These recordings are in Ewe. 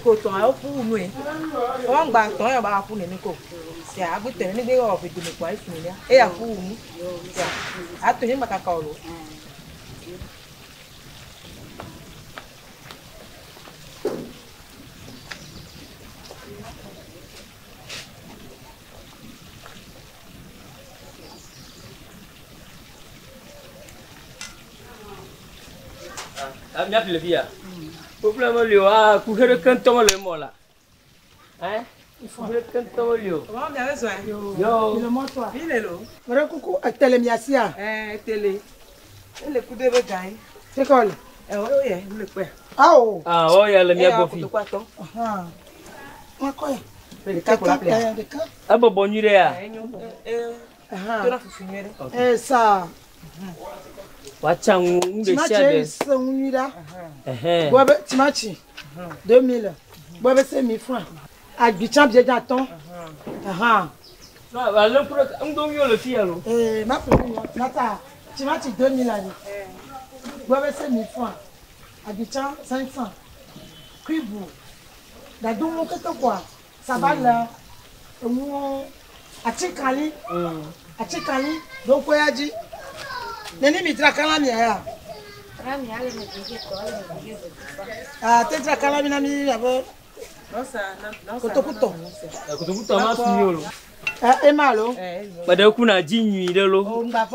ko tɔn awo ƒu nu ye. Wɔn gba tɔn yɛ ba ƒu nene ko. Sia agbe tɔn ne gbe wɔ ve dome kɔa esu nenia. Eya ƒu nu. Sia ato nye gba kaka o lo. Míaƒle le fi ya. Kpokploe meli o. Ah, kuxe ɖeke ŋutɔ mele eme o la. Hein? Kuxe ɖeke ŋutɔ meli o. Wɔn mia be zɔn. Yo. Mi le mɔtoa? Mi le lo. Mele kuku etele mia sia. Ɛɛ tele. Ele ku de be gan ye. Se ka wòle? Ɛ wo yɛ mi le kpɔe. Awo. Ah, wo ya le mía Eya gbɔ fi. kotoku atɔ. Ahan. Makɔ ya. Ɖeka ko la ƒlea. Ɖeka. Ɖeka. Ebɔbɔ nyui ɖe ya. Enyo. Ee. Ahan. Tona fufu nyuie ɖe. Ɛ sa. Woatsa ŋu nu ɖe sia Timatsi ɖe. se ŋu nyui ɖa. Ɛhɛn. Gbɔ be timatsi 2000. Gbɔ be se 1000 francs. Agbitsa biedze atɔ. Ahan. No, ale ŋku ɖe ŋdɔ le fi ya lo. Ee ma ƒle nu ya. Nata timatsi 2000 ali. Gbɔ be se 1000 francs. Agbitsa 500. Kuibu. Ɖadoŋuwo keke koa. Sabala. Eŋuwo. Atsikali. Atsikali. Ɖo ŋku ya dzi. Neni mi dzra kala mia ya. Ah, te dzra kala mi na mi abe kotokutɔ. Kotokutɔ ma su mi o lo. Ɛ ema alo. Kpe ɖe ku na dzi nyui ɖe lo.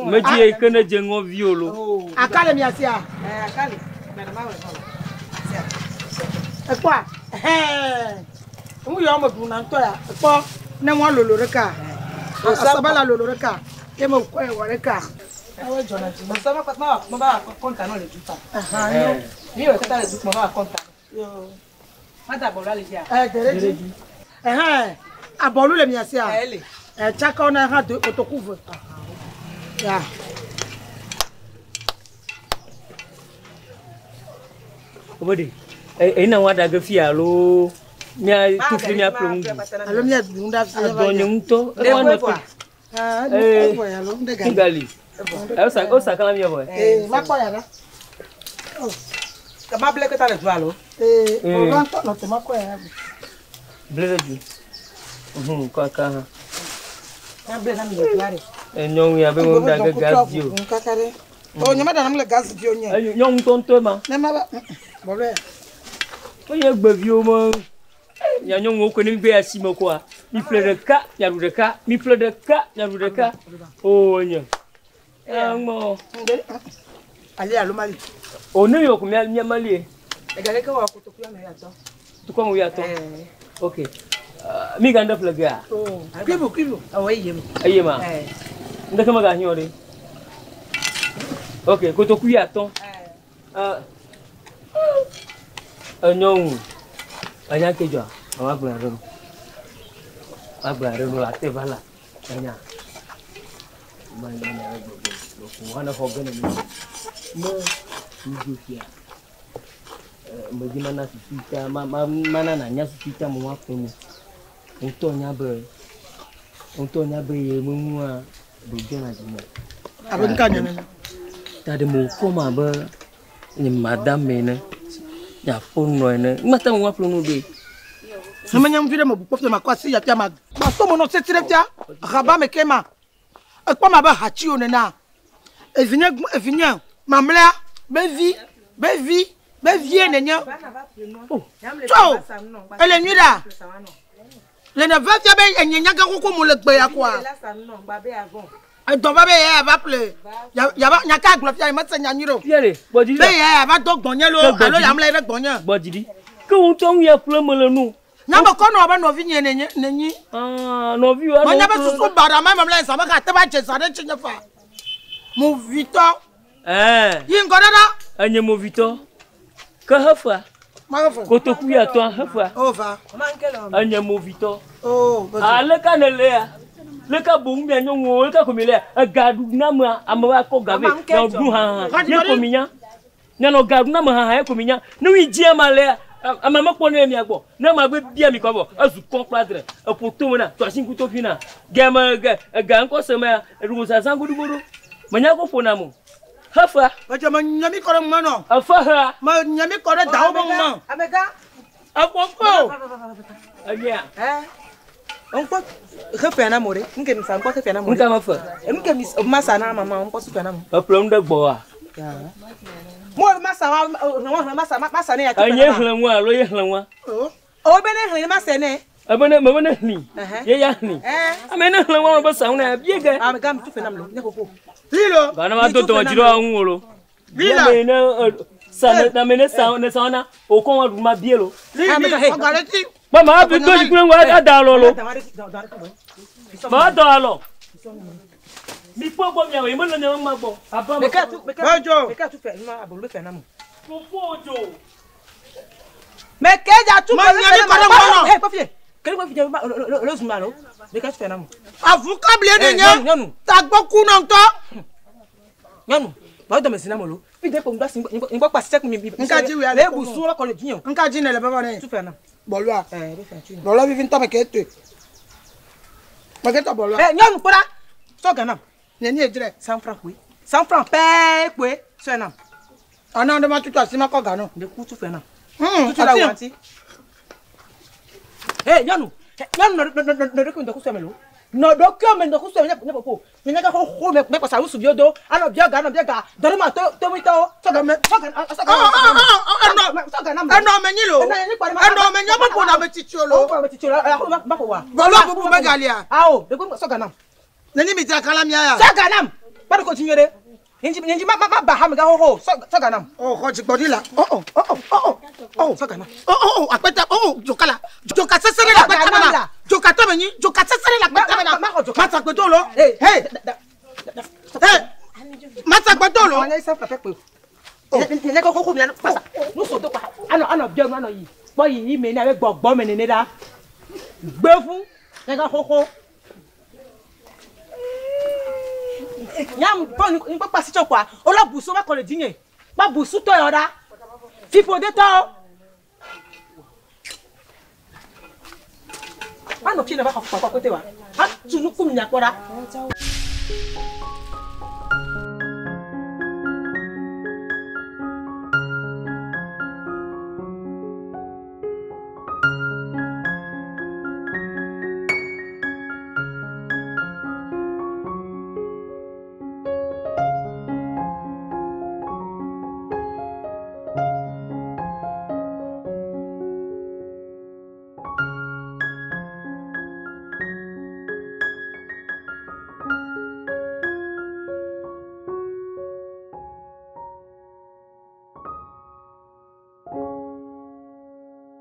Medzi yi ke ne dze ŋɔvi o lo. Aka le mia sia. Ɛɛ akali. Mɛ ma wɔ le. Ekpɔa. Ɛhɛn. Ŋu yɔ me ɖuna ŋutɔ ya. Ekpɔ ne ŋua lolo ɖeka. Asabala lolo ɖeka. Ye me kɔe wɔ ɖeka. Awo dzɔna dzi. Mɔ ma ma ma ba kɔnta nɔ le du ta. Ahan yo. Mi wɔ kata le du ma ba kɔnta. Yo. Ma da bɔlɔ le fia. Ɛ dere dzi. Ɛhɛn. Abɔlu le mia sia. Ɛ ele. Ɛ tsaka wo na hã do kotoku ve. Ya. Wo ɖe. Ena wa ɖa ge fi alo mía tu fi mía ƒle ŋu. Alo mia ɖu nu ɖa fi. Adɔ nye ŋutɔ. Ɖe Ewa nɔ vɔa. Ah, Ee. evɔ ya lo. Ŋɖe gali. Gali. Osa osa kala mía vɔ. Ee, makpɔ ya ɖa. Kama ble kata le du alo. Ee, Ee. ɔlɔ ŋutɔ nɔ te makɔ ya. Ble ɖe dzi. Mhm, kɔ aka hã. Ma ble na mi le dua ɖe. Nyɔnu ya be mo ɖa ge gaz dzi o. Kaka ɖe. O nye meɖana nu le gaz dzi o nye. Enyo nyɔnu ŋutɔŋutɔe ma. Ne ma ba bɔlɔ ya. Wonye gbeviwo me. Mia nyɔnuwo koe ne mi gbe asi me koa. Mi ƒle ɖeka, miaɖu ɖeka. Mi ƒle ɖeka, miaɖu ɖeka. O enye. Ŋmɔ. Ali alo mali. O ne yɔ ko mia mia mali ye. Ega ɖe ke wɔ kotoku ya me ya tɔ. Tukɔ mo ya tɔ. Ɛɛ. Ok. Mi gan ɖe ƒle gea. O kuibu kuibu. Awɔ eye me. Eye ma. Ɛɛ. Ŋdeke mega hiã o ɖe. Ok, kotoku ya tɔ. Ɛɛ. Enyɔnu. Enya ke dzɔa. Mama gblɔ ɖe nu. Mama gblɔ ɖe nu la te va la. Enya. Ma nya nya ɖe gbɔgbɔ. Gbɔgbɔ hã ne xɔ ge ne mi. Ne nudzo fia. Medzi mana susu ta ma ma mana nanya susu ta mo wa ƒo nu. Ŋutɔ nya be ŋutɔ nya be ye menua ɖodzɔ na dzi me. Abe nuka nye nene. Ta ɖe mo kɔm abe nye madame ene. Nye aƒenɔ ene. Mate ŋu aƒle nu ɖoe. Ne menye ŋuvi ɖe me bu kpɔ fia makɔ asi ya fia ma. Maso mo nɔ sesi ɖe fia. Haba me ke ma. Ekpɔ ma be hatsiwo nena. Evinye evinye mamlɛa be vi be vi be vie nenye. Tso ele nyui ɖa. Le ne va fia be enye nyaga koko mo le gbe ya koa. Edɔ va be ya va ƒle. Ya ya va nyaka gblɔ fia ye mese nya nyui ɖe o. Fia ɖe gbɔ dzi Be ɖi. ya ya va dɔ gbɔnye lo Ke gbɔ alo dzi ya ɖi. mlɛ ɖe gbɔnye. Gbɔ dzi ɖi. Ke wo ŋutɔ ŋu ya ƒle mele nu. Nya me kɔ nɔ be nɔvinye nenye nenyi. Ah, nɔviwo Menya be susu baɖa ma mamlɛ zã me gate va dze zã ɖe ŋutinye fa. Movitɔ. Ɛɛ. Yi ŋgɔ ɖaɖa. Enye movitɔ. Ke hefea. Mahefe. Kotoku ya tɔa hefea. O va. Enye movitɔ. O. Aleka ne le ya? Leka boŋ mia nyɔnuwo leka ko mi le ya? Ega ɖu na amea, ame va kɔ ga vɛ. Nɔ ɖu hã hã. Ye ko mi nya. Nyanɔ ga ɖu na ame hã hã ye ko mi nya. Ne wi dzi ama le ya, ame mekpɔ ne mia gbɔ. Ne ame gbe bia mi kɔ vɔ, ezu kɔ kple adre. Eƒo tome na, tɔ asi ŋku to fi na. Ge me ge ega ŋkɔ se mea, eɖu zazã godogodo. Menya ko ƒo nam o. Hefea. Edze me nya mi kɔ ɖe ŋume nɔ. Efe hea. Me nya mi kɔ ɖe dawo be ŋume. Amegã. Efɔfo. Enyia. Ŋkpɔ xefe na mo ɖe. Nke mi sa ŋkpɔ xefe na mo ɖe. Ŋka me fe. Nke mi masa na mama ŋkpɔ sufe na mo. Eƒle nu ɖe gbɔwa. Mo masa wa mo masa masa ne ya. Enye xlẽ ŋua alo ye xlẽ ŋua? O be ne xlẽ masa ne. Ebe ne me be ne xlẽ. Ye ya xlẽ. Ame ne xlẽ ŋua be sa ŋu na bie ge. Ame gam tu fe nam lo ne koko. Lilo. Gana ma do tɔ dzi ɖe ŋu o lo. Lila. Ame ne sa ne ame ne sa ne sa na o kɔn wa ɖu ma bie lo. Lili. Ɔgaleti. Ba ma bi do dzi kple ŋua ada alɔ lo. Ma dɔ alɔ. Mi kpɔ gbɔ miawo ye mele miawo ma gbɔ. Aba me. Meka tu meka Bonjour. meka tu fe ma abolo fe na mo. Fofo dzo. Meke ja tu Ma nya mi kɔ ɖe ŋgɔ nɔ. Eh kɔfie. Kele kɔfie ma lo lo zuma lo. Meka tu fe na mo. Avu kablie de Eh, nye. nyɔnu, nyɔnu. Tagbɔ ku nɔ ŋutɔ. Nyɔnu. Ba do me zina mo lo. Fi de ko ngba si ngba pa se mi mi. Nka dzi wia Le le bu su la ko le diyan. Nka dzi ne le bebe ne. Tu fe na. Bɔlɔa. Eh be fe tu. Bɔlɔ vivi ŋutɔ me ke toe. Me ke tɔ bɔlɔa. Eh nyɔnu kpɔra. Sɔ gana. Nye ni edzrɛ. 100 francs koe. 100 francs pɛɛ koe. Sɔ na. Ana ɖe ma tutu asi ma kɔ ga nɔ. De ku tu fe na. Hmm. Tu la Ati. wanti. Eh nyɔnu. Nyɔnu no no no no no no lo. No do kyo me no ku so me ne popo. Me ne ka ho ho me me pa sa usu bio do. Ano bio ga no bio ga. Do ma to to mi to. Sɔ ga sɔ ga sɔ ga. Sɔ ga na. Enɔ me nyi lo. Enɔ nyi kpɔ Enɔ me nyi be ƒona me tsitsi o lo. Bɔlɔ bubu megalia. Awo, de ko sɔ ga nam. Neni mi dzra kala mia ya. Sɔ ga nam. Ba de ko ti nyere. Nyi nyi ma ma ba ha me ga ho ho. Sɔ ga nam. Ɔ xɔ dzigbɔɖi la. Ɔ ɔ ɔ ɔ ɔ. Sɔ ga nam. Oh oh oh akpɛtɛ oh oh dzokala dzoka sese ɖe le akpɛtɛ me na dzokatɔ me nyi dzoka sese ɖe le akpɛtɛ me na Ma- ma- ma xɔ dzoka. masagbedɔ lo Eh, hey hey masagbedɔ lo Anya isa papa pe. Ne ko ko ko mi na pasa. Nu so to pa. Ano ano bio nu ano yi. Bo yi yi me na be gbogbo me nene da. Gbe fún. Ne ka ho ho. Nyam bo ni pa si chokwa. O lo busu ba ko le dinye. Ba busu to yo da. Fifo de to. Ano fi na ba ko ko ko te wa. Ha tunu ku mi na pora.